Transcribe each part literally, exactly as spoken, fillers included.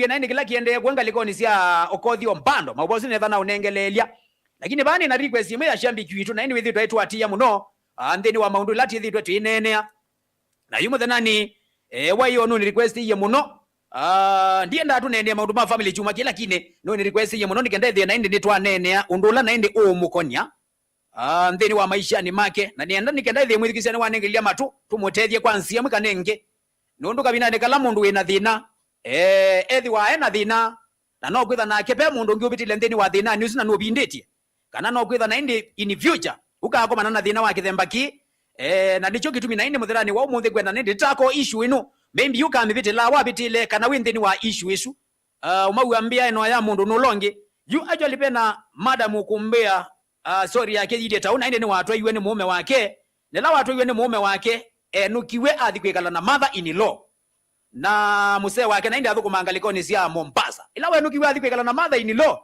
Naĩ nĩ kĩla kĩendee kũe ngalĩkonĩ sya Okoth Obando, maũvoo asu nĩnetha naũnengeleelya. Lakini vaa nĩ na request ĩmwe ya shambiki witũ, naĩ nĩwĩthĩtwe aitũatĩĩa mũno, ah, nthĩnĩ wa maũndũ ĩla twĩthĩtwe tũineenea. Na yu mũthenyanĩ, eh, wa ĩyo nũnĩ requestiie mũno. Ah, ndiendaa tũneenea maũndũ ma family kyumwa kĩĩ, lakini nũnĩ requestiie mũno nĩ kenda ĩthĩe naĩ ndĩ nĩtwaneenea ũndũ ũla naĩ ndĩ ũũmũkonya, ah, nthĩnĩ wa maishanĩ make. Na nĩenda nĩ kenda ĩthĩe mwĩthukĩĩsya nĩwanengelya matũ, tũmũtethye kwa nzĩa ĩmwe kana ĩngĩ. Nũndũ kavindanĩ kala mũndũ wĩ na thĩna, eh, ethĩwa e na thĩna, na no kwĩtha nake ve mũndũ ũngĩ ũvĩtĩle nthĩnĩ wa thĩnanĩ ũsu na nũvindĩtye, kana no kwĩtha na ĩndĩ in future ũkakomana na thĩna wa kĩthemba kĩĩ. Eh, na nĩkyo kĩtumi na ĩndĩ mũthenyanĩ wa ũmũnthĩ ngwenda nĩ ndĩtako issue ĩno, maybe ũkamĩvĩtĩla wavĩtĩle kana wĩ nthĩnĩ wa issue ĩsu. Ah, ũmaw'a mbĩa ĩno ya mũndũ nũla ũngĩ. Yu actually ve na madam ũkũmbĩa, ah, story yake yĩilyĩ ta ũu, na ĩndĩ nĩwatwaiwe nĩ mũũme wake. Na ĩla watwaiwe nĩ mũũme wake, enũkiw'e athi kwĩkala na mother in law. Na mũsee wake na ĩndĩ athũkũmaa ngalĩkonĩ sya Mombasa. Ĩla wenũkiw'e athi kwĩkala na mother in law,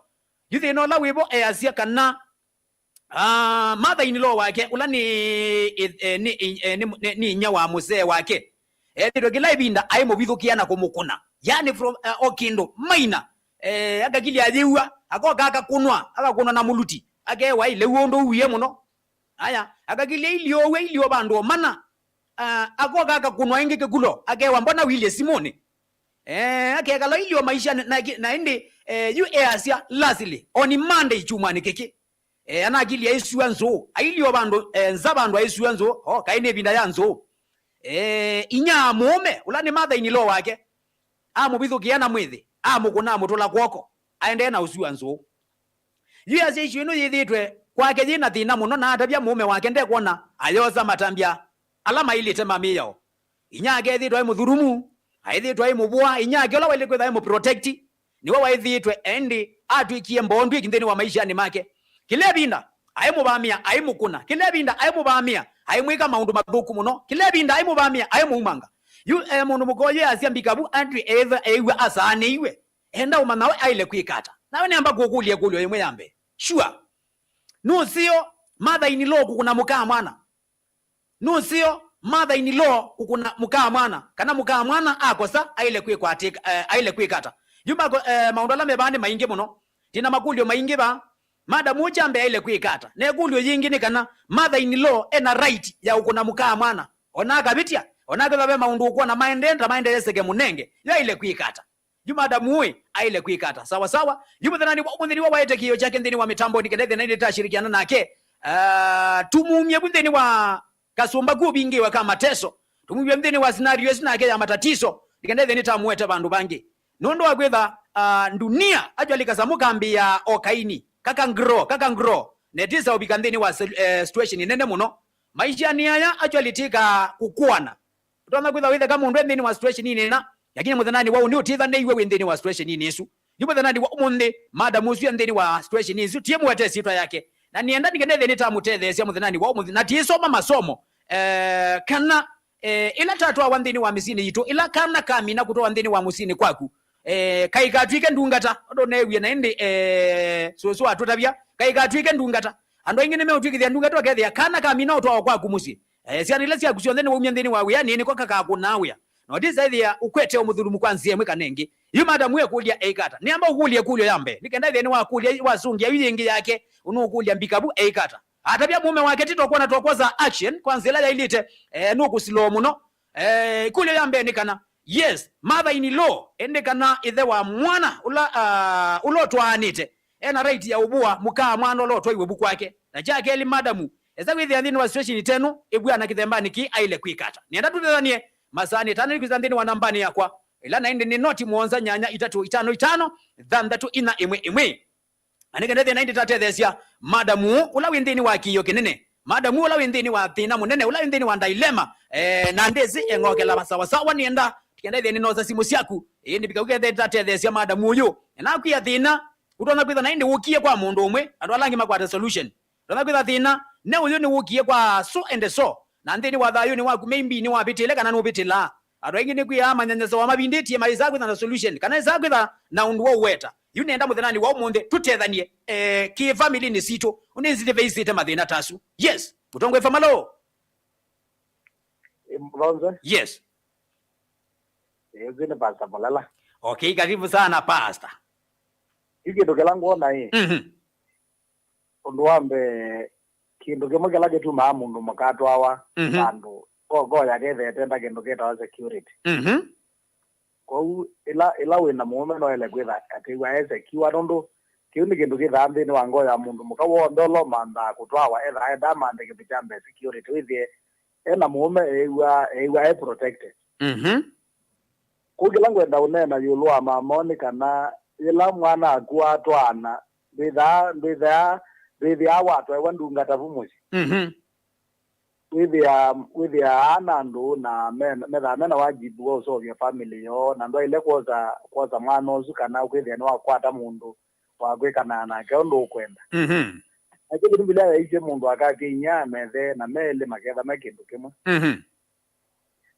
yu thĩna ũla wĩvo easya kana, ah, mother in law wake, ũla nĩ, eh, nĩ, eh, nĩ, nĩ, nĩ inyia wa mũsee wake, ethĩtwe kĩla ĩvinda aimũvithũkĩa na kũmũkũna. Yani from, eh, o kĩndũ maina, eh, akakilya ayĩw'a, akoka akakũnwa, akakũnwa na mũluti, akewa ilĩu ũndũ uwie mũno. Aya, akakilya ilio ũw'e ilio vandũ o mana, ah, akoka akakũnwa ĩngĩ kĩkulo, akewa mbona wilyĩ simũnĩ? Eh, akekala ilio maisha na, na, na ĩndĩ, eh, yu easya lastly, on Monday kyumwanĩ kĩkĩ, eh, anakilya aisua nzũũ, ailio vandũ, eh, nza vandũ aisua nzũũ, o, kaĩ nĩ ĩvinda ya nzũũ. Eh, inyia mũũme, ũla nĩ mother in law wake, amũvithũkĩa na mwĩthĩ, amũkũna, amũtũla kw'oko, aendee na ũsua nzũũ. Yu easya issue ĩno yĩthĩĩtwe kwake yĩ na thĩna mũno, na atavya mũũme wake ndekwona ayosa matambya ala maĩlĩte ma mĩao. Inyia ake ethĩĩtwe aĩ mũthulumu, aĩthĩĩtwe aĩ mũvũa, inyia ake ũla waĩle kwĩtha aĩ mũprotect, nĩwe waĩthĩĩtwe ĩndĩ atw'ĩkie mbondw'ĩki nthĩnĩ wa maishanĩ make. Kĩla ĩvinda aimũvamĩa, aimũkũna. Kĩla ĩvinda aimũvamĩa, aimwĩka maũndũ mathũku mũno. Kĩla ĩvinda aimũvamĩa, aimũumanga. Yu, eh, mũndũ mũka ũyũ easya mbikavu atwĩ eĩthwa eĩw'a asaanĩiwe. Enda ũmanya we aĩle kwĩka ata. Nawe nĩamba kũkũlya ĩkũlyo yĩmwe ya mbee. Sure. Nũseo mother in law kũkũna mũka mwana? Nũseo mother in law kũkũna mũka mwana? Kana mũka mwana akosa aĩle kwĩkwatĩka, eh, aĩle kwĩka ata? Yu mako-, eh, maũndũ ala me vaa nĩ maingĩ mũno. Ndĩ na makũlyo maingĩ vaa. Madam ũũ kya mbee aĩle kwĩka ata? Na ĩkũlyo yĩngĩ nĩ kana mother in law ena right ya ũkũna mũka mwana. Ona akavĩtya, ona akethwa ve maũndũ ũkwona maendee ta maendeeseke mũnenge, yo aĩle kwĩka ata? Yu madam ũĩ aĩle kwĩka ata? Sawa sawa. Yu mũthenyanĩ wa ũmũnthĩ nĩwe waete kĩĩo kyake nthĩnĩ wa mĩtambo, nĩ kenda ĩthĩe na ĩndĩ tashirikiana nake. Ah, tũmumye vu nthĩnĩ wa kasũmba kũvingĩwa ka mateso. Tũmumye nthĩnĩ wa scenario ĩsu nake ya matatiso, nĩ kenda ĩthĩe nĩtamũete vandũ vangĩ. Nũndũ wa kwĩtha, ah, ndunia, actually kasamũ kambĩĩa o kaini, kaka grow, kaka grow. Na ĩtisa ũvika nthĩnĩ wa se-, eh, situation nene mũno. Maishanĩ aya, actually, tĩka kũkũana. Ũtonya kwĩtha wĩtheka mũndũ e nthĩnĩ wa situation ĩna, lakini mũthenyanĩ wa ũnĩ ũtĩthanĩiwe wĩ nthĩnĩ wa situation ĩsu. Yu mũthenyanĩ wa ũmũnthĩ, madam ũsu e nthĩnĩ wa situation ĩsu, tiĩmũete ĩsyĩtwa yake. Na nĩenda nĩ kenda ĩthĩe nĩtamũtetheesya mũthenyanĩ wa ũmũnthĩ, na tiĩsoma masomo, eh, kana, eh, ĩla tatwawa nthĩnĩ wa mĩsyĩnĩ yitũ, ĩla kana kamina kũtwawa nthĩnĩ wa mũsyĩnĩ kwaku, eh, kaikatw'ĩke ndungata, ũndũ neewie na ĩndĩ, eh, sũsũ atũtavya, kaikatw'ĩke ndungata. Andũ aingĩ nĩmeũtw'ĩkĩthya ndungata, ũkethĩa kana kamina ũtwawa kwaku mũsyĩ. Eh, syana ila syaku syonthe nĩwaumya nthĩnĩ wa wĩanĩ, nĩko kakakũnaa wĩa. Na ũtisa ĩthĩa ũkwete ũmũthulumu kwa nzĩa ĩmwe kana ĩngĩ. Yu madam ĩkũlya eĩka ata? Nĩamba ũkũlye ĩkũlyo ya mbee. Nĩ kenda ĩthĩa nĩwakũlya, wasũngĩa yu yĩngĩ yake, ũnũkũlya mbikavu eĩka ata? Atavya mũũme wake ti tokwona tokwosa action kwa nzĩa ĩla yaĩlĩte, eh, nũkũsiloo mũno. Eh, ĩkũlyo ya mbee nĩ kana, yes, mother in law, ĩndĩ kana ĩthe wa mwana ũla, ah, ũla ũtwaanĩte, ena right ya ũvũa mũka mwana ũla ũtwaiwe vu kwake. Na kya kelĩ, madamu, esa kwĩthĩa nthĩnĩ wa situation ta ĩno, ĩvw'ana kĩthembanĩ kĩĩ aĩle kwĩka ata? Nĩenda tũtethanie masaanĩ ĩtano nĩkwĩsa nthĩnĩ wa nambanĩ yakwa, ĩla na ĩndĩ nĩ noti mũonza nyanya itatũ itano itano thanthatũ inya ĩmwe ĩmwe. Na nĩ kenda ĩthĩe na ĩndĩ tatetheesya madamu ũũ, ũla wĩ nthĩnĩ wa kĩĩo kĩnene. Madamu ũla wĩ nthĩnĩ wa thĩna mũnene, ũla wĩ nthĩnĩ wa dilemma, eh, na ndĩsĩ eng'okela sawasawa, nĩenda kenda ĩthĩe nĩnosa simũ syaku. Ĩĩ, nĩvika ũkethe tatetheesya madamu ũyũ. Ena kwĩa thĩna, ũtonya kwĩtha na ĩndĩ wũkie kwa mũndũ ũmwe, andũ ala angĩ makwate solution. Ũtonya kwĩtha thĩna, ne ũyũ nĩwũkie kwa so and so. Na nthĩnĩ wa thayũnĩ waku, maybe nĩwavĩtĩle kana nũvĩtĩlaa. Andũ aingĩ nĩkwĩaa manyanyasawa mavindĩtie, maĩsaa kwĩtha na solution, kana ĩsaa kwĩtha na ũndũ wa ũweta. Yu nĩenda mũthenyanĩ wa ũmũnthĩ tũtethanie, eh, kĩ family-nĩ sitũ. Ũnĩsĩte veisĩte mathĩna ta asu. Yes, mũtongoi Famalo. Vonze. Yes. Eh, ũsu nĩ Pastor Mulala. Okay, karibu sana, Pastor. Yu kĩndũ kĩla ngwona ĩ, Mhm. ũndũ wa mbee, kĩndũ kĩmwe kĩla kĩtumaa mũndũ mũka atwawa Mhm. vandũ, ngo, ngoo yake ĩtheete nda kĩndũ kĩtawa security. Mhm. Kwoou, ĩla, ĩla wĩ na mũũme noele kwĩtha akĩw'a e secure, nũndũ kĩu nĩ kĩndũ kĩthaa nthĩnĩ wa ngoo ya mũndũ mũka w'onthe ũla ũmanthaa kũtwawa, ethaa endamanthe kĩndũ kya mbee security, wĩthĩe e na mũũme eĩw'a, eĩw'a e protected. Mhm. Kũu kĩla ngwenda ũneena ĩũlũ wa mama ũũ nĩ kana yĩla mwana waku atwaana, ndwĩthaa, ndwĩthaa, ndwĩthĩaa watwaĩwa ndungata vu mũsyĩ. Mhm. Wĩthĩaa, wĩthĩaa ana andũ na me, methaa mena wajibu wa ũseũvya family yoo, na ndwaĩle kwosa, kwosa mwana ũsu kana kwĩthĩa nĩwakwata mũndũ wa kwĩkanaa nake ũndũ ũkwenda. Mhm. Nakyo kĩtumi Mbivilia yaisye mũndũ akatya inyia na ĩthe, na me elĩ maketha me kĩndũ kĩmwe. Mhm.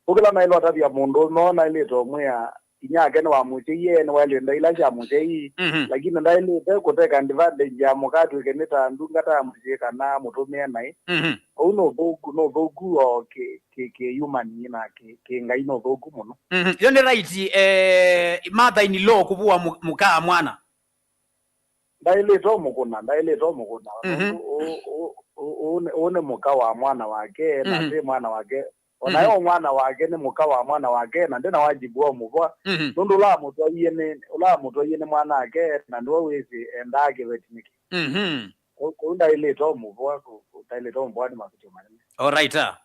Ũkĩla naĩle ũtavya mũndũ ũme ũũ, naĩlĩte ũmwĩa inyia ake nĩwamũsyaie, nĩwaĩlĩte ndaila sya mũsyai, Mhm. lakini ndaĩlĩte kũteka advantage ya mũka atw'ĩke nĩ ta ndungata ya mũsyĩ kana amũtũmĩe naĩ. Mhm. Ũu nĩ ũthũku, nĩ ũthũku o kĩ, kĩ, kĩ human na kĩ, kĩ Ngai nĩ ũthũku mũno. Mhm. Yo nĩ right, eh, mother in law kũvũa mũ-, mũka wa mwana. Ndaĩlĩte ũmũkũna, ndaĩlĩte ũmũkũna. Mhm. Nũndũ ũũ, ũũ, ũũ, ũũ nĩ, ũũ nĩ mũka wa mwana wake, na Mhm. ti mwana wake. Ona Mhm. yo mwana wake nĩ mũka wa mwana wake, na ndĩna wajibu wa ũmũvoa. Mhm. Nũndũ ũla amũtwaie nĩ, ũla amũtwaie nĩ mwana wake, na nĩwe wĩsĩ endaa kĩveti nĩkĩ. Mhm. Kũ-, kũu ndaĩlĩte ũmũvoa, kũ-, kũ-, ndaĩlĩte ũmũvoa nĩ mavĩtyo manene. All right, ah.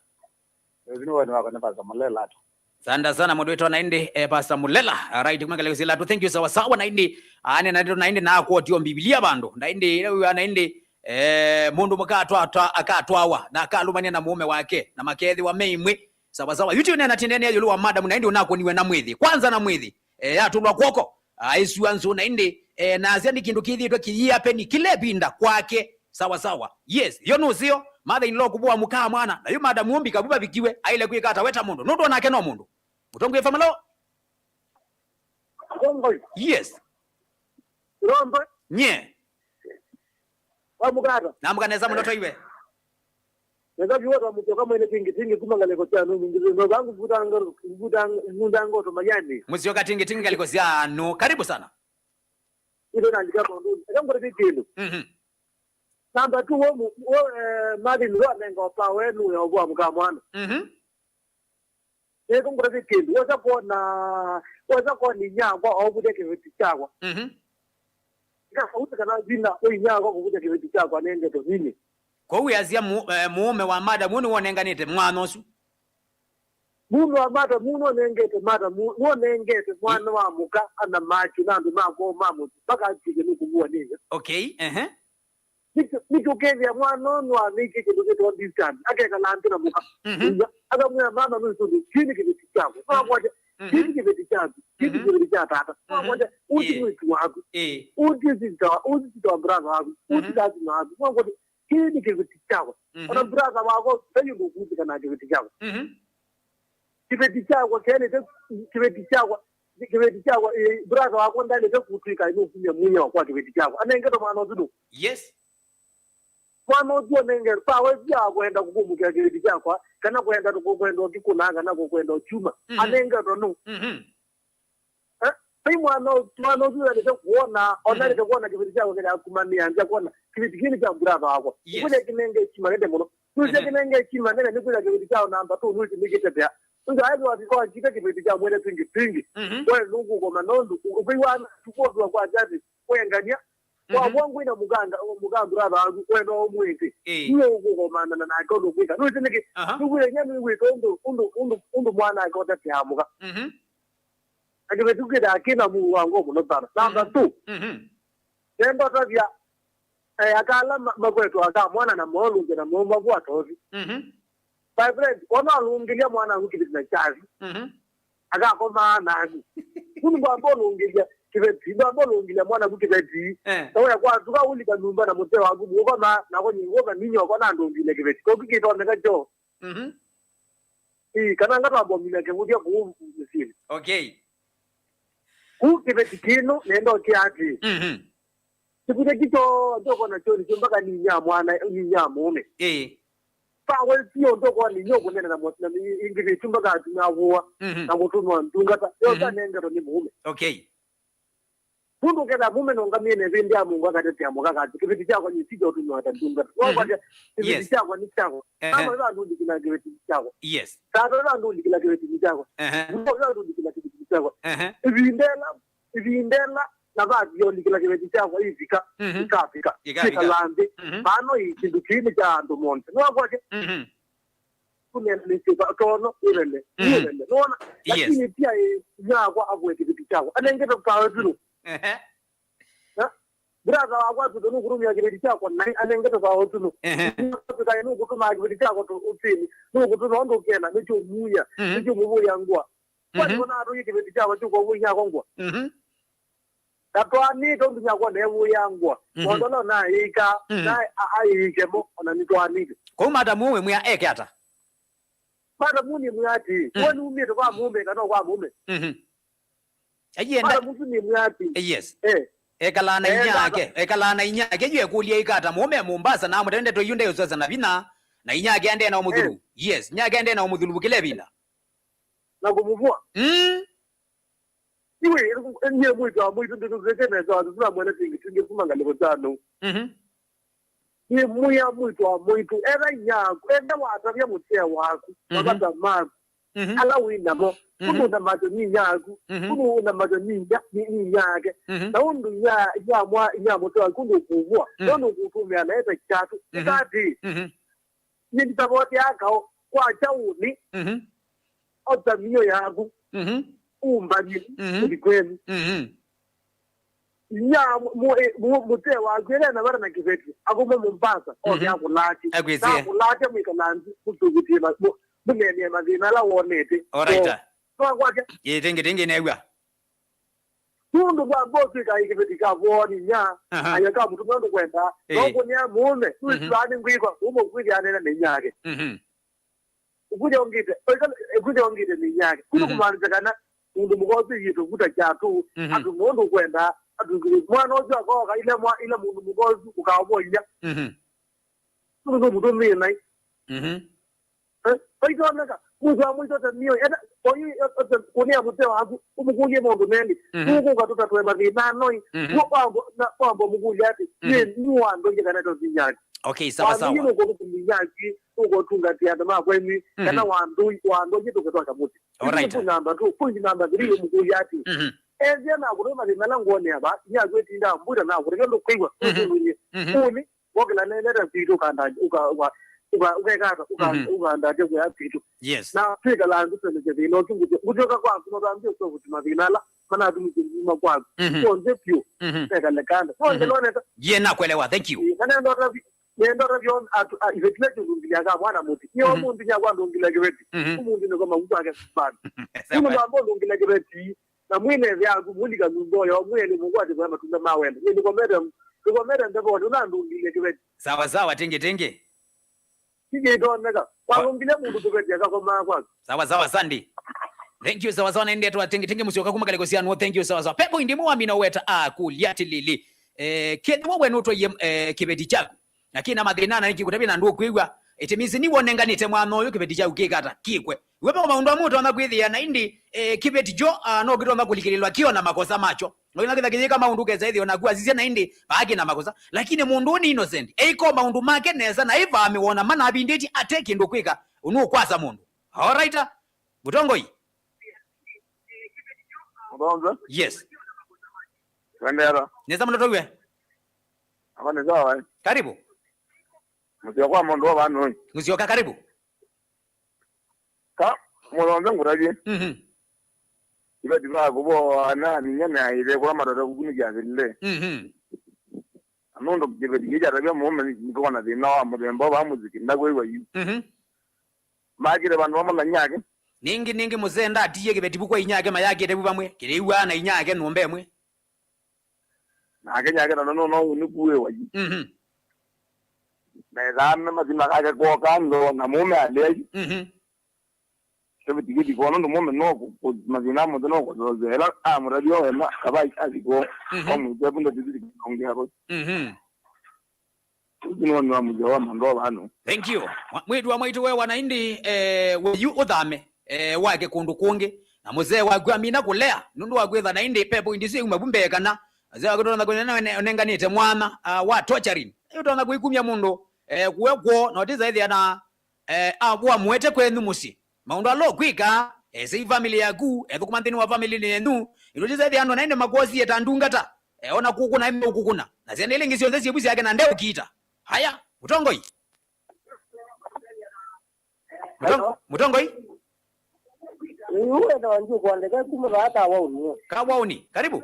Ũsu nĩ woni wakwa nĩ Pastor Mulela tu. Sanda sana mũndũ wĩtwa naindi, eh, Pastor Mulela. All right, kuma kale kusila tu. Thank you sawa sawa naindi. Ane na ndo naindi na quote yo Biblia vandu. Naindi, ĩla naindi, eh, mũndũ mũka atwa-, atwa-, akatwawa na akalũmania na mũũme wake na makethĩwa me imwe. Sawa sawa. Yu tũneena tindene ĩũlũ wa madam naindi ũnakũniwe na mwĩthĩ. Kwanza na mwĩthĩ. Eh, atũlwa kwoko. Aisua nzũ naindi, eh, na asya nĩ kĩndũ kĩthĩtwe kĩyĩa peni kĩla ĩvinda kwake. Sawa sawa. Yes, yo nũseo. Mother in law kũvũa mũka wa mwana. Na yu madam ũmbi kavu vavikiwe, aile kwĩka ata weta mũndũ? Nũndũ onake no mũndũ. Mũtongoi famalo? Kongoi. Yes. Rombo. Nye. Wa mũkata. Na mũkanesa mũno twaiwe. Nesa vyuo ta mũtyoka mwene tingi tingi kuma ngaleko cha nungu. Ngizo ndo zangu vuta ngo, vuta, vuta ngo to mayani. Mũsyoka tingi tingi ngaleko sya nũ. Karibu sana. Ito na ndika ndo. Eka ngore kĩndũ. Mhm. Namba two, wo mu-, wo, eh, Martin, wo anenga ũpa wenu ya ũvũa mũka mwana. Mhm. Nĩko ngũtavye kĩndũ, wosa kwona, wosa kwona inyakwa ovũthya kĩveti kyakwa. Mhm. Ndikasauti kana vinya wa inyakwa kũvũthya kĩveti kyakwa nĩ ndeto nini. Kwoou wĩasya mu-, eh, mũũme wa madam ũũ nĩwonenganĩte mwana ũsu? Mũũme wa madam ũũ nonengete madam ũũ, nonengete mwana wa mũka ana makyu na andũ ma kwoo ma mũsyĩ, makatw'ĩke nĩ kũvũanĩsya. Okay, ehe. Nĩkyo, nĩkyo ũkethĩa mwana ũũ nĩwamĩkie kĩndũ kĩtawa distance, akekala nthĩ na mũka. Mhm. Ũw'a, akamwĩa, "Mama, nũsũnĩ, kĩĩ nĩ kĩveti kyaku." Makwatya, Mhm. "Kĩĩ nĩ kĩveti kyaku, kĩĩ nĩ Mhm. kĩveti kya tata." Mhm. Makwatya, "Ũũ ti Ĩĩ. mwĩĩtu waku. Ĩĩ. Ũũ ti sister wa-, ũũ ti sister wa brother waku. Ũũ ti Mhm. cousin waku." Makwatya, "Kĩĩ nĩ kĩveti kyakwa." Mhm. Ona brother wakwa, ndai ũndũ ũkũsĩka na kĩveti kyakwa. Mhm. Kĩveti kyakwa kĩanĩte, kĩveti kyakwa, kĩveti kyakwa, eh, brother wakwa ndanĩte kũtw'ĩka nũkumya mwĩao kwa kĩveti kyakwa. Anengete mwana ũsu nũ? Yes. Mwana ũsu anenge, pawe sya kwenda kũkũmũkĩa kĩveti kyakwa, kana kwenda kũ-, kwenda ũkĩkũna, kana kũ-, kwenda ũkyuma. Mhm. Anengetwe nũ? Mhm. Eh? Vai mwana ũ-, mwana ũsu wendete kuona, ona Mhm. alete kuona kĩveti kyakwa kĩla akumanĩa nza kuona kĩveti kĩĩ nĩ kya brother wakwa. Yes. Nĩkwĩthĩa kĩnenge heshima nene mũno. Nũsya Mhm. kĩnenge heshima nene nĩkwĩthĩa kĩveti kya namba two nũsĩ nĩkĩtetea. Nũsya athi wathi kwa kĩte kĩveti kya mwene tingi tingi. Mhm. We nũkũkoma nũndũ ũ-, ũkĩw'a na tukwotwa kwa jati kwengania. Mhm. Wavwa ngwĩna mũkanga, mũkanga brother waku, we no ũmwĩte. Ĩĩ. Nĩwe ũkũkomana nake ũndũ ũkwĩka. Nũsĩ nĩkĩ? Aha. Nĩkwĩthĩa nĩwĩka ũndũ, ũndũ, ũndũ, ũndũ mwana ake ũtatea mũka. Mhm. Na kĩveti kĩthaa kĩna mũuo wa ngoo mũno sana. Namba Mhm. two. Mhm. Nenda ũtavya, eh, aka ala ma-, makwetwa aka mwana na maũlũngya na maũmavũa tothi. Mhm. My friend, wona ũlũngĩlya mwana waku kĩveti na kyathi. Mhm. Akakomaa naku. Kũu ndwamba ũlũngĩlya kĩveti, ndwamba ũlũngĩlya mwana waku kĩveti. Eh. Na wĩa kwatuka ũlika nyũmba na mũtee waku mũkoma, nako nyingoma ninyoko na ndũngĩlya kĩveti. Koku kĩtonyeka kyoo. Mhm. Ĩĩ, kana ngatwambomina kĩvũthya kũu mĩsyĩnĩ. Okay. Kũu kĩveti kĩno nenda ũkĩa atĩĩ. Mhm. Kĩvũthya kĩkyo ndũkona kyoni kyo mpaka ninya mwana, ninya mũũme. Ĩĩ. Pawe sio ndũkona ninya ũkũnene na mwa-, na ingĩvĩtu mpaka atumia avũa Mhm. na kũtũma ndungata. Yo Mhm. kanengerwo nĩ mũũme. Okay. Nũndũ ũkethĩa mũũme nũngamĩe na ĩvĩndĩ ya mũndũ akatetea mũka katĩ, kĩveti kyakwa nĩ sikya ũtũmĩwa ta ndungata. Wakwatya, kĩveti Yes. kyakwa nĩ kyakwa. Ehe. Mama ĩla andũlikĩla kĩveti kyakwa. Yes. Tata ĩla andũlikĩla kĩveti nĩ kyakwa. Ehe. Mũndũ ũla andũlikĩla kĩveti nĩ kyakwa. Ehe. Ĩvinda ĩla, ĩvinda ĩla na vathi yolikĩla kĩveti kyakwa ĩvika, Mhm. ĩkavika. Ĩkavika. Ĩkala nthĩ. Mhm. Maana ĩ kĩndũ kĩĩ nĩ kya andũ monthe. Nĩwakwatya? Mhm. Kũnenanĩsye tono, ĩlele, Mm. ĩlele. Nona? Yes. Lakini pia ĩ, inyakwa avue kĩveti kyakwa. Anengete power zero. Ehe. Na brother wakwa tuto nũkũtũmĩa kĩveti kyakwa, na anengete power zero. Ehe. Tukaye nũkũtũmaa kĩveti kyakwa tu ũtini. Nũkũtũma ũndũ ũkena, nĩkyo muya, Mhm. nĩkyo mũvũya ngwa. Kwani Mhm. kona atũie kĩveti kyakwa kyũkwa vũi yakwa ngwa? Mhm. Na twaanĩte ũndũ nyakwona ewũya ngwa. Mhm. Maũndũ ala naĩka, Mhm. na a-, aĩke mo, ona nĩtwaanĩte. Kwoou matamu wĩmwĩa eke ata? Matamu nĩmwĩa atĩ, Mm. we nĩumĩte kwa mũũme kana kwa mũũme? Mhm. Aienda. Matamu tu nĩmwĩa atĩ, Eh, yes. Eh. Ekalaa na Eh, inyake, ekalaa na inyake, yu ekũlya ĩka ata mũũme Mombasa na amũtende tũiyu ndeũsesa na vinya, na inyake endee na ũmũthulu. Eh. Yes, inyake endee na ũmũthulu kĩla ĩvinda. Na kũmũvua. Mm. Iwe, niye mwĩtu wa mwĩtu ndĩtũseke nesa, tũtũla mwene tingi tingi kuma ngalĩko tano. Mhm. Niye mwĩa mwĩtu wa mwĩtu, etha inyaku, etha watavya mũtee waku, Mhm. mavata maku, Mhm. ala wĩ namo, Mhm. kũndũ na mato ni inyaku, Mhm. kũndũ na mato ni inya, ni, ni inyake. Mhm. Na ũndũ inya, inya mwa, inya mũtee waku, kũndũ kũvua, Mhm. nũndũ kũtũmĩa na eta kyatu, Mhm. ũkati. Mhm. Nĩnditavotea kao kwa kyaũnĩ, Mhm. ota mĩo yaku, Mhm. ũmbany'e Mhm. ũthi kwenu. Mhm. Inya mu-, mu-, e, mu-, mũtee waku ĩla na vata na kĩveti, akuma Mombasa, Mhm. oke akũlatye. Akwĩsĩe. Na akũlatya mwĩkala nthĩ, mũsũvĩtye ma-, mu-, mũneenee mathĩna ala wonete. All right. Nĩwakwatya? Ĩĩ, tĩngĩ, tĩngĩ, neew'a. Nũndũ ndwamba ũtw'ĩka kĩveti kya vooni nya, Aha. ayo ka mũtumĩa ũndũ kwendaa. Ĩĩ. No kũnĩa mũũme, Mhm. wĩsĩaa nĩ ngwĩkwa, mũũme ũkwĩthĩa anene na inyake. Mhm. Ũkwĩthĩa ũngĩte, ũkwĩthĩa ũngĩte na inyake. Kũndũ Mhm. kũmaanisya kana mũndũ mũka ũsu ĩyĩtwe vuta kyatũ, Mhm. atũme ũndũ ũkwendaa, atũngĩle mwana ũsu akooka, ila mwa-, ila mũndũ mũka ũsu ũkaovoia. Mhm. Nũndũ nũmũtũmĩe naĩ. Mhm. Eh, vaitonyeka, mũndũ amwĩtote mĩo, enda, oyu, ote, kũnĩa mũteo waku, ũmũkũlye maũndũ melĩ. Mhm. Tũkũka tũtatwe mathĩna noi. Mhm. Nũ-, wambo, na, wambo mũkũlya atĩ, Mhm. "Ye, nũandũie kana tũsinyaki?" Okay, sawa, sawa. Nũkũtũkũminyaki, nũkũtungatĩa andũ ma kwenyu, Mhm. kana wandũi, wandũie tũkĩtwaka mũtĩ. All right. Ĩsu namba two. Point number three, ũmũkũlya atĩ, Mhm. "Ethĩa nakũtũma mathĩna ala ngwonea va, nyakwĩtinda mbwĩta nakũtethya ndũkwĩw'a, Mhm. ũtũlũlye." Mhm. Ũnĩ, Wokĩla nĩnĩte kwitũ ũkanda-, ũka-, ũka-, ũka-, ũkekata, ũka-, Mhm. ũkandatya kũya kwitũ. Yes. Na twĩkalaa ngũsonekya thĩna ũsu ngũtyo-, ngũtyoka kwaku, no twambie ũsũvũti mathĩna ala manatumĩtye nguma kwaku. Mhm. Onthe vyũ, Mhm. tekale kanda. Wonje Mhm. noneka? Ye, nakuelewa. Thank you. Ĩĩ, na nendota vi-, nendota vyo atu-, a, iveti na kĩndũ ngilya ka mwana mũti. Nyo Mhm. mũndũ nyakwa ndũngilya kĩveti. Mhm. Ũmũndũ nĩko maguku ake bado. Sawa. Ũmũndũ ambao ndũngilya kĩveti. Na mwĩneve yaku, mũlika nyũmba ũyo, mwĩe nĩmũkwatĩkwa matunda ma wendo. Nĩ nĩkomete, nĩkomete ndevonĩ, ũnandũngilye kĩveti. Sawa, sawa, tĩngĩ, tĩngĩ. Kĩkĩtoneka. Kwa- Walũngile mũndũ kĩveti akakomaa kwaku. Sawa, sawa, Sandy. Thank you, sawa, sawa, naendetwa tĩngĩ, tĩngĩ mũsyoka kuma kaleko sya nuo, thank you, sawa, sawa. Pepo indi mwe wamina weta akũlya atĩlĩlĩ. Eh, kĩthĩwa we nũtwaie, eh, kĩveti kyaku. Na kĩna mathĩna na nĩkĩkũtavya na ndũkwĩw'a. It means nĩ wonenganĩte mwana ũyũ kĩveti kyaku kĩkata, kĩkwe. Iwe ve maũndũ amwe ũtonya kwĩthĩa na ĩndĩ, eh, kĩveti kyo, ah, no kĩtonya kũlikĩlĩlwa kĩona makosa makyo. No ĩna kĩtha kĩyĩka maũndũ kesa ĩthĩo naku asisya na ĩndĩ vaa kĩna makosa. Lakini mũndũ ũyũ nĩ innocent. Eĩka o maũndũ make nesa na ĩvaa mĩwona mana avindĩtye ate kĩndũ kwĩka. Ũnũkwasa mũndũ. All right, ah? Mũtongoi? Mũthonze? Yes. Wendera? Nesa mũno tũw'e. Ava nĩ sawa, eh? Karibu. Mũseo kwa mũndũ wa vanũi. Mũsyoka, karibu. Ka, mũthonze ngũtavye. Mhm. Iveti va kũvoa na ninya na ĩthe kũla matata kukunĩkya thilile. Mhm. Na nũndũ kĩveti kĩĩ kyatavya mũũme nĩkĩona thĩna wa mũthemba vaa mũsyĩ kĩnda kwĩw'a yu. Mhm. Makĩte vandũ vamwe na inyake. Ningĩ, ningĩ mũsee ndatiie kĩveti vu kwa inyake mayakĩte vu vamwe. Kĩlĩw'aa na inyake nyũmba ĩmwe. Nake nyake na no no nĩkuĩwa yu. Mhm. Na ĩthame mathima kake kwoka ndo na mũũme alea yu. Mhm. Kĩveti kĩthi kwa nũndũ mũũme no kũ-, kũ-, mathĩna mothe no kũthosea. Ĩla amũtavya wema, kavai athi kwoo. Mhm. Kwa mũtwe punda tĩthi kĩongea ko. Mhm. Ũsu nĩ woni wa mũthya wa mandũ vano. Thank you. Mwa-, mwĩĩtu wa mwaitũ we wana ĩndĩ, eh, we yu ũthame, eh, wake kũndũ kũngĩ. Na mũsee waku amina kũlea, nũndũ wa kwĩtha na ĩndĩ pepo indi syo iuma vu mbee kana Asya wakĩtona kũnena ũnenganĩte mwana, ah, wa torturing. Ũtona kũikumya mũndũ, eh, kuwe kwoo, na ũtĩsa ĩthĩa na, eh, a, wa mũete kwenyu mũsyĩ. Maũndũ ala ũkwĩka, esei family yaku, ethũkũma nthĩnĩ wa family yenyu, ĩndĩ ũtĩsa ĩthĩa andũ naende makwosie ta ndungata, eh, ona kũkũna ĩme ũkũkũna. Na syana ila ingĩ syonthe syĩvu syake na ndeũkiita. Haya, mũtongoi. Mũtong-, mũtongoi? Ĩĩ, ũũ wĩtawa Njuku wa Ndeke kuma vaa Kawauni. Kawauni, karibu.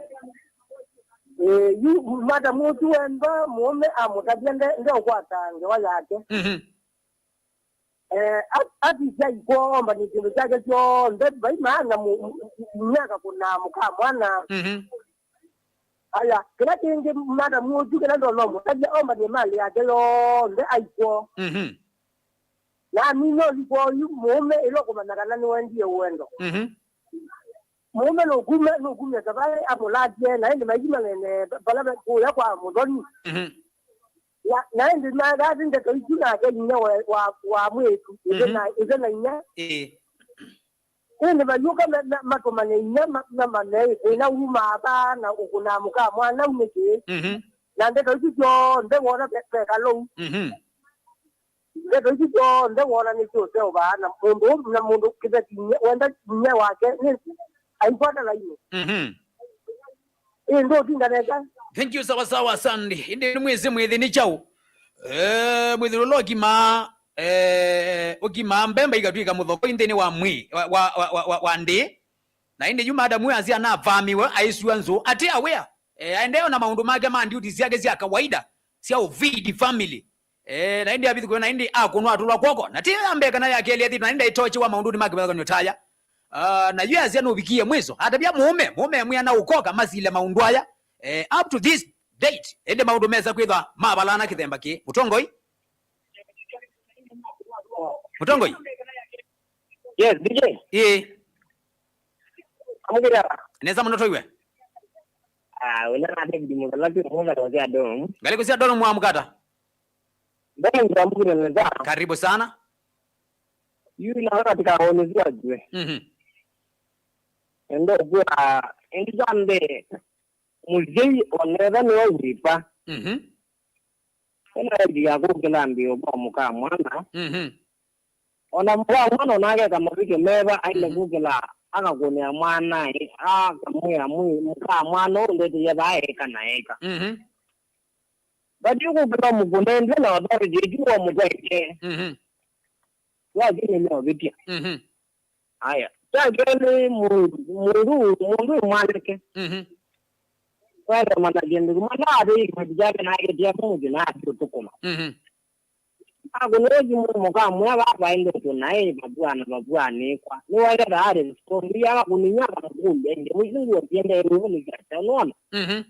Ĩĩ, yu madam ũsu wenda mũũme amũtavya nde, ndeũkwata ngewa yake. Mhm. Eh, at-, atisya ikwoo ombanĩe kĩndũ kyake kyonthe, vai maana mu-, mu-, mu-, myaka kũnaa mũka mwana. Mhm. Aya, kĩla kĩngĩ madam ũsu kĩla ndono mũtavya ombanĩe malĩ yake yonthe aikwoo. Mhm. Na amina ũthi kwoo yu mũũme ĩla ũkũmanya kana nĩwendie ũendo. Mhm. Mũũme nũkume, nũkumya savalĩ amũlatye, na ĩndĩ maithi manene vala ve-, kũya kwa mũthoni. Mhm. Na, na ĩndĩ mathasĩ ndeto isu nake inya wa, wa, wa mwĩĩtu, ĩthe Mhm. na, ĩthe na inya. Ĩĩ. Ĩndĩ mayũka ma-, ma-, matũmane inya ma-, mamanye ĩ, kwĩna umaa vaa na ũkũnaa mũka mwana u nĩkĩ? Mhm. Na ndeto isu syonthe wona ve-, veka lou. Mhm. Ndeto isu syonthe wona nĩsyũseũvaa na mũndũ, na mũndũ kĩveti inya, wenda inya wake nĩ aikwata lainĩ. Mhm. Ĩ, ndũtinda nesa. Thank you, sawa sawa, Sandy. Ĩndĩ nĩ mwĩsĩ mwĩthĩ nĩ kyaũ? Eh, mwĩthĩ ũla ũkimaa, eh, ũkimaa mbemba ikatw'ĩka mũthokoi nthĩnĩ wa mwĩĩ, wa, wa, wa, wa, wa, wa ndĩĩ. Na ĩndĩ yu madam ũyũ asya anavamiwe, aisua nzũ. Ate aware. Eh, aendee na maũndũ make ma duties syake sya kawaida, sya ũfeed family. Eh, na ĩndĩ avithi kũyo, na ĩndĩ akũnwa atũlwa kwoko. Na ti ya mbee kana ya kelĩ athi, na ĩndĩ aitochewa maũndũnĩ ma kĩvathũkany'o ta aya. Ah, na yu asya nũvikie mwiso. Atavya mũũme, mũũme amwĩa na ũkoka masile maũndũ aya. Eh, up to this date, ĩndĩ maũndũ mesa kwĩthwa mavalana kĩthemba kĩĩ. Mũtongoi? Mũtongoi? Yes, D J. Ĩĩ. Amũkĩra. Nesa mũno toiwe. Ah, wena na David Muthalaki, Muthalaki wa Dom. Ngalĩko sya Dom wa Mukata. Dom, ndamũkĩra nesa. Karibu sana. Yu na katika onezi wa jwe. Mhm. Endo kwa, endi jambe, mũsyai onetha nĩwe wĩpa. Mhm. Ena ĩndĩ ya kũkĩla mbĩo kwa mũka mwana. Mhm. Ona mũka mwana onake eka mavĩtyo meva, aile Mhm. kũkĩla akakũnĩa mwanae, akamwĩa mwĩ mũka mwana ũũ ndete yethaa eka na eka. Mhm. But yu kũkĩla mũkũnendwe na authority ĩtu wa mũtwaĩte. Mhm. Wathi nĩ meovĩtya. Mhm. Aya. Kya kelĩ, mũndũ, mũndũ, mũndũ wĩ mwanake. Mhm. Wenda mana kĩndũ kĩmwe, na atĩ ĩkweti kyake na akĩtia kũmũthi na atĩ ũtukũma. Mhm. Akũnĩwe simũ mũka mwĩa vavaendetwe naĩ vavua na vavua nĩkwa. Nĩwaĩle thaarĩ stondu ya akũnĩnywa akamũkũlya ĩndĩ mũisu nguo siendee nũvũnĩkya kya nũona. Mhm.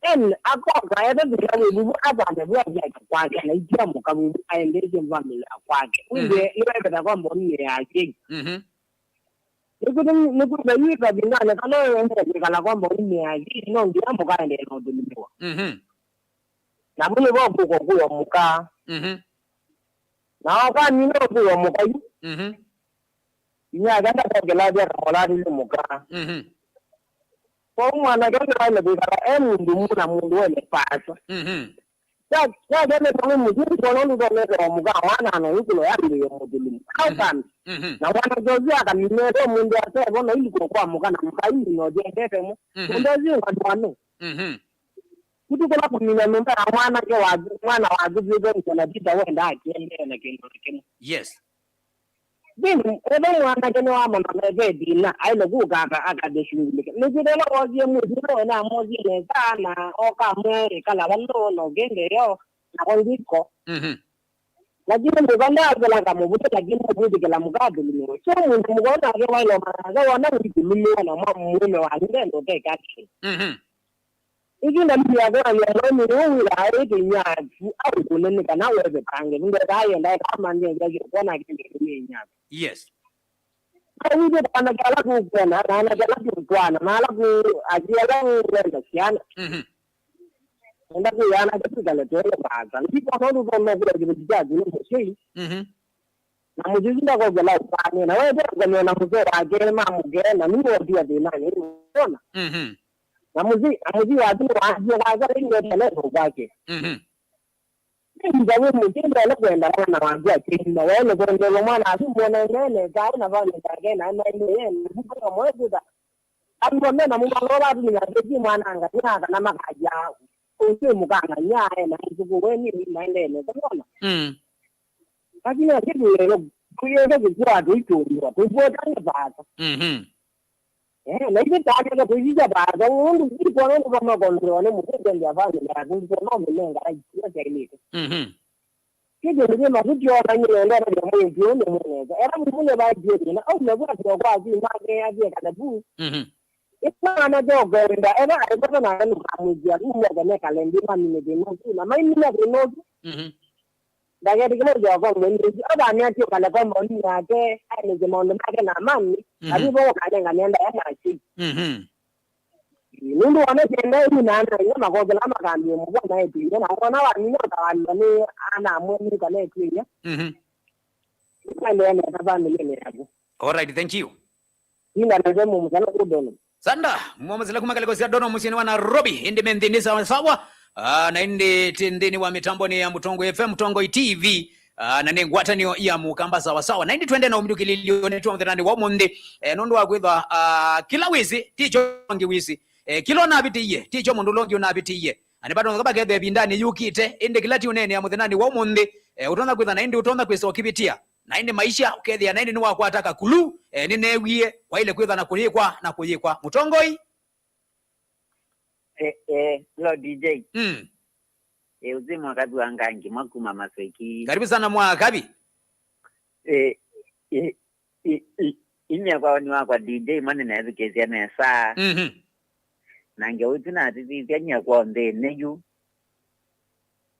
Then akoka ete thĩna wĩvu vu athame vu avyake kwake na itia mũka wĩvu aendeesye family ya kwake. Mhm. Wĩthĩe nĩweveta kwa mbonini ya asyai. Mhm. Nĩkwĩthwa nĩkwĩthwa yu ĩkavindanĩ kana ũendee kwĩkala kwa mbonini ya asyai no nginya mũka aendee na ũthũlũmĩwa. Mhm. Na vu nĩvo kũko kwĩo mũka. Mhm. Na oka nina ũkũwa mũka yu. Mhm. Inyake ndakokĩla athi akamũlatĩlye mũka. Mhm. Kwoou mwanake nĩwaĩle kwĩkala e mũndũ mũna mũndũ wene paasa. Mhm. Kya, kya kene nĩ mũthũku kwona ũndũ ũtonetewa mũka mwana na ũkũlo yambĩĩe mũthũlũmu. How Mhm. come? Mhm. Na mwanake ũsu akamina ete mũndũ asevo na iliko kwa mũka na mũka yu nothiendete mo. Mhm. Mũndũ ũsu ngandwa nũ? Mhm. Kũtukũla kũmina nyũmba ya mwanake waku, mwana waku vyũthe nĩkana Peter wendaa kĩendee na kĩndũ na kĩmwe. Yes. Then, ethwa mwanake nĩwamanya meve thĩna, aĩle kũka aka-, akathe shughulike. Nĩkwĩthĩwa wosie mwĩĩtu ũla wena amosie nesa na oka amwĩa ĩkala vano na ũkĩndeeo, na kondiko. Mhm. Lakini mũka ndavela kamũvũtĩ, lakini ũkwĩtĩkĩla mũka athũlũmĩwe. So mũndũ mũka nake waĩle ũmanya nake wona ũikũlũmĩwa na mwa mũũme wanyu ndenda ũteka kĩndũ. Mhm. Ĩkĩ ndalili ya kwona mwana ũmwe wĩw'aa wĩtĩnyaaku aũkũne nĩ kana wevetange. Nĩndetaa yenda ĩkamanyĩthya kwona kĩndũ kĩmĩnyaaku. Yes. Kawĩtye twanake ala tũkwona, na anake ala tũtwana, na ala tũ-, asyai ala wenda syana. Mhm. Enda kwĩana kĩtũkale twele vaasa. Ndikona ũndũ tũnokwĩa kĩveti kyaku nĩ mũsyai. Mhm. Na mũsyai ũsu ndakokela ũkwanĩ. Na wete ũkanywa na mũseo wake ma mũkee, na nĩ woti wa thĩnanĩ. Ũnona? Mhm. Na mũsyĩ, na mũsyĩ waku nĩwasie kwakwa, ĩndĩ ũtele kwake. Mhm. Ĩvinda yĩ mũsyĩ ndele kwenda mwana waku akĩima. Waĩle kwendeelwa mwana asu mwona nene kaĩ na vani yake na maendeee na kutoka mwekuta. Andũ mena mũmalo vatu nĩmatĩtie mwana ngania kana makajaa. Ũsu mũkang'ania ena ĩtukũ weni maendeee nesa mwana. Mm. Lakini akĩtũlelo kũyĩte kĩkwatũ itũlwa tũkwetane vata. Mhm. Eh, na ithe tata tũisisya vata ũndũ ikona ũndũ vamakondolewa nĩ mũtĩtembea vamĩlĩ yaku ndikona ũmĩnenga aikia kyailĩte. Mhm. Kĩndũ nĩ kĩma kĩtionany'e nenda na mwĩĩtu ũyũ nĩ mũnesa. Era mũmũne vatie thĩna. Au na vwa kwa kwa si make atie kana bu. Mhm. Ĩkwana kyo kwenda. Era aikoto na enu kamwĩtia kumya kana kale ndi mamine thĩna ũsu. Na maimina thĩna ũsu. Mhm. Ndaketĩkĩle ũthĩa kwa mwene ũsu. Ava nĩatio kale kwa maoni yake. Aelesye maũndũ make na amani. Mhm. Athi vo ũkanenga nenda ya nachi. Mhm. Nũndũ wona kenda yu na ana ĩnya makokela makambie mũvwa na etu ĩnya na wona wamina ũtawalwa nĩ ana amwe nĩ kana etu ĩnya. Mhm. Nĩkwendeea nesa vamĩlĩnĩ yaku. All right, thank you. Ina nese mũmũsana kũdono. Sanda, mũmũsila kuma kaleko sya Dono mũsyĩnĩ wa Nairobi, ĩndĩ me nthĩnĩ sawa sawa. Ah, na ĩndĩ tĩ nthĩnĩ wa mĩtambonĩ ya Mũtongoi F M, Mũtongoi T V. Ah, na nĩ ngwatanĩo ya Mũkamba sawa sawa. Na ĩndĩ twende na ũmindũkĩlĩlyo nĩ twa mũthenyanĩ wa ũmũnthĩ. Eh, nũndũ wa kwĩthwa, ah, kĩla wĩsĩ, ti kyo angĩ wĩsĩ. Eh, kĩla ũnavĩtĩie, ti kyo mũndũ ũla ũngĩ ũnavĩtĩie. Na nĩvatonya kaba kethe ĩvindanĩ yũkĩte, ĩndĩ kĩla ti ũneenea mũthenyanĩ wa ũmũnthĩ, eh, ũtonya kwĩtha na ĩndĩ ũtonya kwĩsa ũkĩvĩtĩa. Na ĩndĩ maisha, ũkethĩa na ĩndĩ nĩwakwata kakulu, eh, nĩneewie, kwaile kwĩtha na kũyĩkwa, na kũyĩkwa. Mũtongoi? Eh, eh, hello D J. Mm. Eh, ũsĩ mwakathi wa ngangi mwa kuma Maseki. Karibu sana mwakathi. Eh, eh, i, i, inyia kwa woni wakwa D J mwa nĩneethukĩĩsya nesa. Mhm. Na ngeũthi natithĩthya nyia kwa nthĩnĩ yu.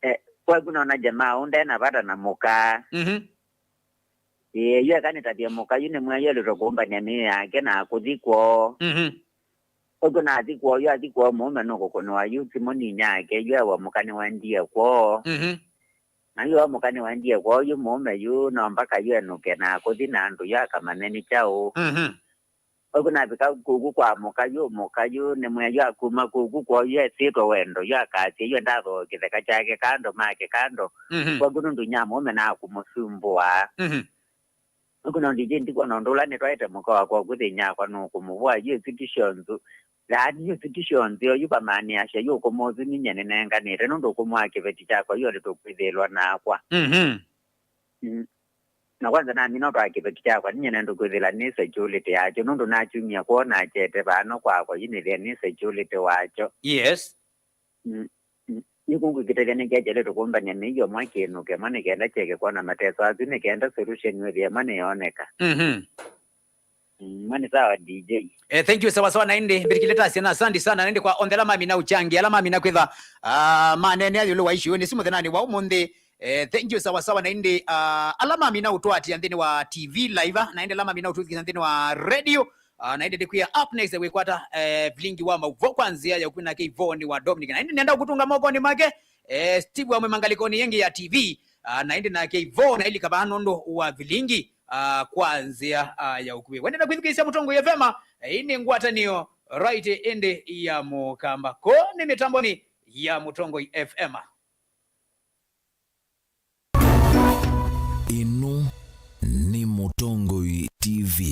Eh, kwaku nona jamaa ũnde na vata na mũka. Mhm. Ĩĩ, yu ekanĩtavya mũka yu nĩmwĩa yu elĩtwe kũmbany'a mĩĩ yake na akũthi kwoo. Mhm. Ũkũ nathi kwoo yu athi kwoo mũũme nũkũkũnĩwa yu simũ ninyake yu ewa mũka nĩwendie kwoo. Mhm. Na yu wa mũka nĩwendie kwoo yu mũũme yu no mbaka yu enũke na akũthi na andũ yu akamanye nĩ kyaũ. Mhm. Ũkũ navika kũku kwa mũka yu, mũka yu nĩmwĩa yu akuma kũku kwoo yu esĩtwe wendo yu akasya yu endathoo kĩtheka kyake kando make kando. Mhm. Kwaku nũndũ nyamũũme na akũmũsumbũa. Mhm. Ũkũ no D J ndikwona ũndũ ũla nĩtwaĩte mũka wakwa ũkũthĩnyakwa nũkũmũvũa yu ĩsu ti syo nzũ. Yaani yu ĩsu ti syo nzeo yu vamaanĩasya yu ũkũmũ ũsu ninyie nĩnenganĩte nũndũ ũkũmũ wa kĩveti kyakwa yu alĩtũkwĩthĩĩlwa nakwa. Mhm. Mm. Na kwanza namina ũtwaa kĩveti kyakwa ninyie nendo kwĩthĩla nĩ security yakyo nũndũ nakyumie kwoo nakyete vano kwakwa yu nĩthĩa nĩ security wakyo. Yes. Mm, mm. Yu kũngwĩkĩtavya nĩkyakyele tũkũmbany'a mĩio mwa kĩnũke mwa nĩ kenda kyeke kwona mateso asu nĩ kenda solution wĩthĩe mwa nĩyoneka. Mhm. Mm, mwa nĩ sawa D J. Eh, thank you sawa sawa na ĩndĩ mbĩtĩkĩle tasya na asante sana na ĩndĩ kwa onthe ala mamina ũkyange ala mamina kwĩtha ah, maneenea ĩũlũ wa issue nĩ simu thenani wa ũmũnthĩ. Eh, thank you sawa sawa na ĩndĩ ah, ala mamina ũtwatia nthĩnĩ wa T V live ah, na ĩndĩ ala mamina ũtwĩthikĩsya nthĩnĩ wa radio. Ah, na ĩndĩ ndĩkwĩa up next wĩkwata eh, vilingi wa maũvoo kwa nzĩa ya ũkũna kĩvoni wa Dominic na ĩndĩ nenda kũtũnga mokonĩ make eh, Steve wa mwĩmangalikoni yĩngĩ ya T V. Ah, na ĩndĩ nake ivo na ilika vaa nũndũ wa vilingi ah, kwa nzĩa ah, ya ũkuvĩ wendete kwĩthukĩĩsya Mũtongoi F M. Eh, ĩĩ nĩ ngwatanĩo right ĩndĩ ya Mũkamba ko nĩ mĩtambonĩ ya Mũtongoi F M. Ĩno nĩ Mũtongoi T V.